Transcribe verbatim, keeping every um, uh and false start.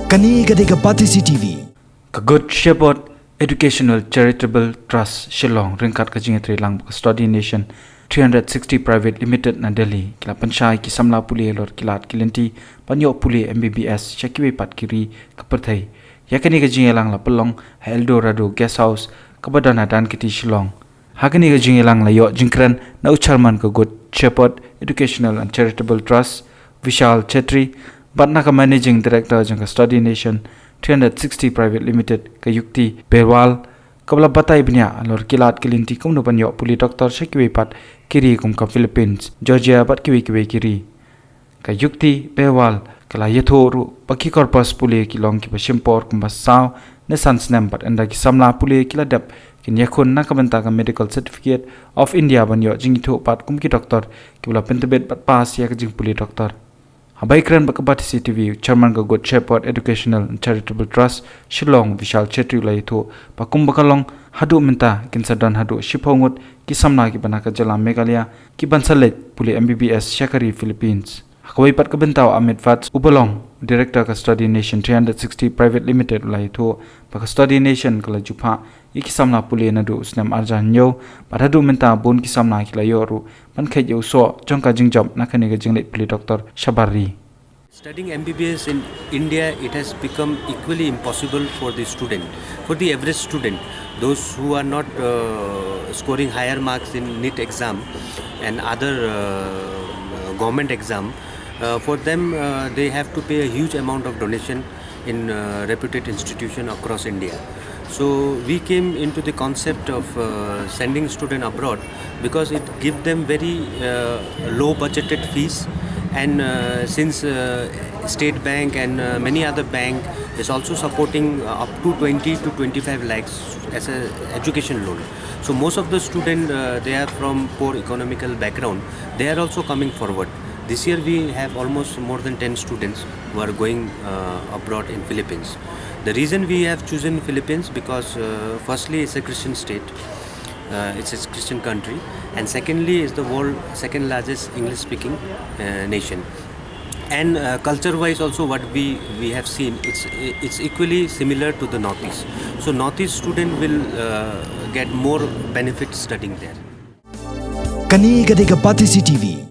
Kane ka dei ka Batesi T V. Ka Good Shepherd Educational Charitable Trust Shillong ryngkat ka jingïatreilang bad ka Study Nation three hundred sixty Private Limited na Delhi ki la pynshai ki samla pule halor ki lad ki lynti ban ïoh pule M B B S sha kiwei pat ki ri ka pyrthei. Ïa kane ka jingïalang la pynlong ha Eldorado Guest House kaba don ha Dhankheti Shillong. Ha kane ka jingïalang la ïoh jingkren na u Chairman ka Good Shepherd Educational and Charitable Trust, Vishal Chetri, bad na ka Managing Director jong ka Study Nation three hundred sixty Private Limited, ka Yukti Berwal, kaba la batai bniah halor ki lad ki lynti kumno ban ïoh pule doktor sha kiwei pat ki ri kum ka Philippines, Georgia bad kiwei kiwei ki ri. Ka Yukti Berwal ka la ïathuh ruh ba ki corpus pule ki long kiba shim por kumba saw ne san snem bad ynda ki samla pule ki la dep kin ïakhun na ka bynta ka Medical Certificate of India ban ïoh jingithuh pat kum ki doktor kiba la pyntbit bad pass ïa ka jingpule doktor. Haba ïakren bad ka Batesi T V, Chairman ka Good Shepherd Educational and Charitable Trust Shillong, Vishal Chetri, u la ïathuh ba kumba ka long haduh mynta kin sa don haduh shiphew ngut ki samla kiba na ka jylla Meghalaya kiban sa leit pule M B B S sha ka ri Philippines. Ha kawei pat ka bynta, u Amit Vats, uba long u Director ka Study Nation three hundred sixty Private Limited, u la ïathuh ba ka Study Nation ka la ju phah ïa ki samla pule naduh u snem arhajar hynñiew bad haduh mynta bun ki samla ki la ïoh ruh ban kheit ïa u soh jong ka jingjop na kane ka jingleit pule doktor shabar ri. Studying M B B S in India, it has become equally impossible for the student, for the average student, those who are not uh, scoring higher marks in NEET exam and other uh, government exam. Uh, for them, uh, they have to pay a huge amount of donation in uh, reputed institution across India. So we came into the concept of uh, sending student abroad because it give them very uh, low budgeted fees, and uh, since uh, State Bank and uh, many other bank is also supporting uh, up to twenty to twenty-five lakhs as a education loan. So most of the student, uh, they are from poor economical background. They are also coming forward. This year we have almost more than ten students who are going uh, abroad in Philippines. The reason we have chosen Philippines because uh, firstly it's a Christian state, uh, it's a Christian country, and secondly is the world second largest English speaking uh, nation. And uh, culture wise also, what we we have seen, it's it's equally similar to the Northeast. So Northeast student will uh, get more benefit studying there. Kane ka dei ka Batesi T V.